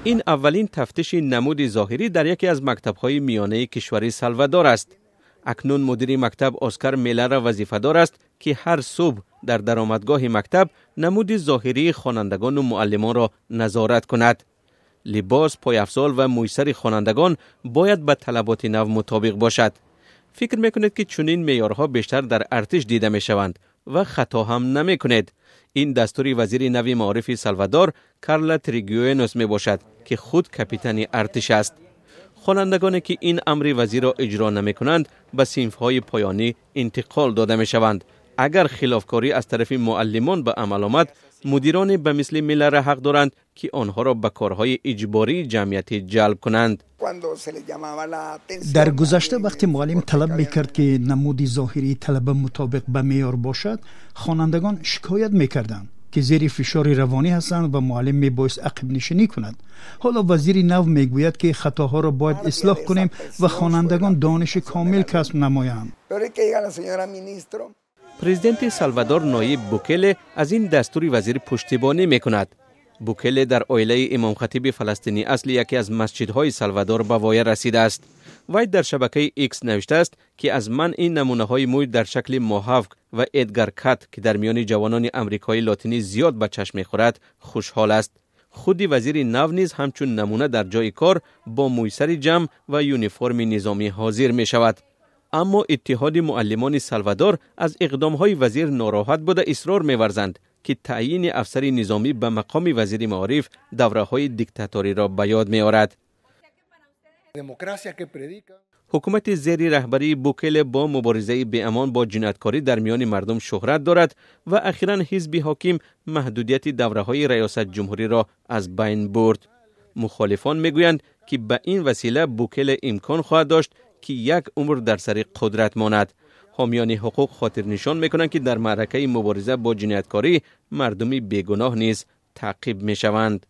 Ин аввалин тафтиши намуди зоҳирӣ дар яке аз мактабҳои миёнаи кишвари Салвадор аст. Акнун мудири мактаб Оскар Мелара вазифадор аст, ки ҳар субҳ дар даромадгоҳи мактаб намуди зоҳирии хонандагону муаллимонро назорат кунад. Либос, пойафзол ва мӯйсари хонандагон бояд ба талаботи нав мутобиқ бошад. Фикр мекунед, ки чунин меъёрҳо бештар дар артиш дида мешаванд, ва хато ҳам намекунед. Ин дастури вазири нави маорифи Салвадор Карла Тригуэнос мебошад, ки худ капитани артиш аст. Хонандагоне ки ин амри вазирро иҷро намекунанд, ба синфҳои поёнӣ интиқол дода мешаванд. Агар хилофкорӣ аз тарафи муаллимон ба амал омад, мудироне ба мисли Миллера ҳақ доранд, ки онҳоро ба корҳои иҷбории ҷамъиятӣ ҷалб кунанд. Дар гузашта, вақте муаллим талаб мекард, ки намуди зоҳирии талаба мутобиқ ба меъёр бошад, хонандагон шикоят мекарданд, ки зери фишори равонӣ ҳастанд ва муаллим мебоист ақибнишинӣ кунад. Ҳоло вазири нав мегӯяд, ки хатоҳоро бояд ислоҳ кунем ва хонандагон дониши комил касб намоянд. Президенти Салвадор Ноиб Букеле аз ин дастури вазир пуштибонӣ мекунад. Букеле дар оилаи имомхатиби фаластинӣ асли яке аз масҷидҳои Салвадор ба воя расидааст. Вай дар шабакаи Икс навиштааст, ки аз манъи намунаҳои мӯй дар шакли mohawk ва Edgar cut, ки дар миёни ҷавонони амрикои лотинӣ зиёд ба чашм мехӯрад, хушҳол аст. Худи вазири нав низ ҳамчун намуна дар ҷои кор бо мӯйсари ҷамъ ва юниформи низомӣ ҳозир мешавад. Аммо Иттиҳоди муаллимони Салвадор аз иқдомҳои вазир нороҳат буда, исрор меварзанд, ки таъйини афсари низомӣ ба мақоми вазири маориф давраҳои диктаториро ба ёд меорад. Ҳукумати зери раҳбарии Букеле бо муборизаи беамон бо ҷинояткорӣ дар миёни мардум шӯҳрат дорад ва ахиран ҳизби ҳоким маҳдудияти давраҳои раёсатҷумҳуриро аз байн бурд. Мухолифон мегӯянд, ки ба ин васила Букеле имкон хоҳад дошт, ки як умр дар сари қудрат монад. Ҳомиёни ҳуқуқ хотирнишон мекунанд, ки дар маъракаи мубориза бо ҷинояткорӣ мардуми бегуноҳ низ таъқиб мешаванд.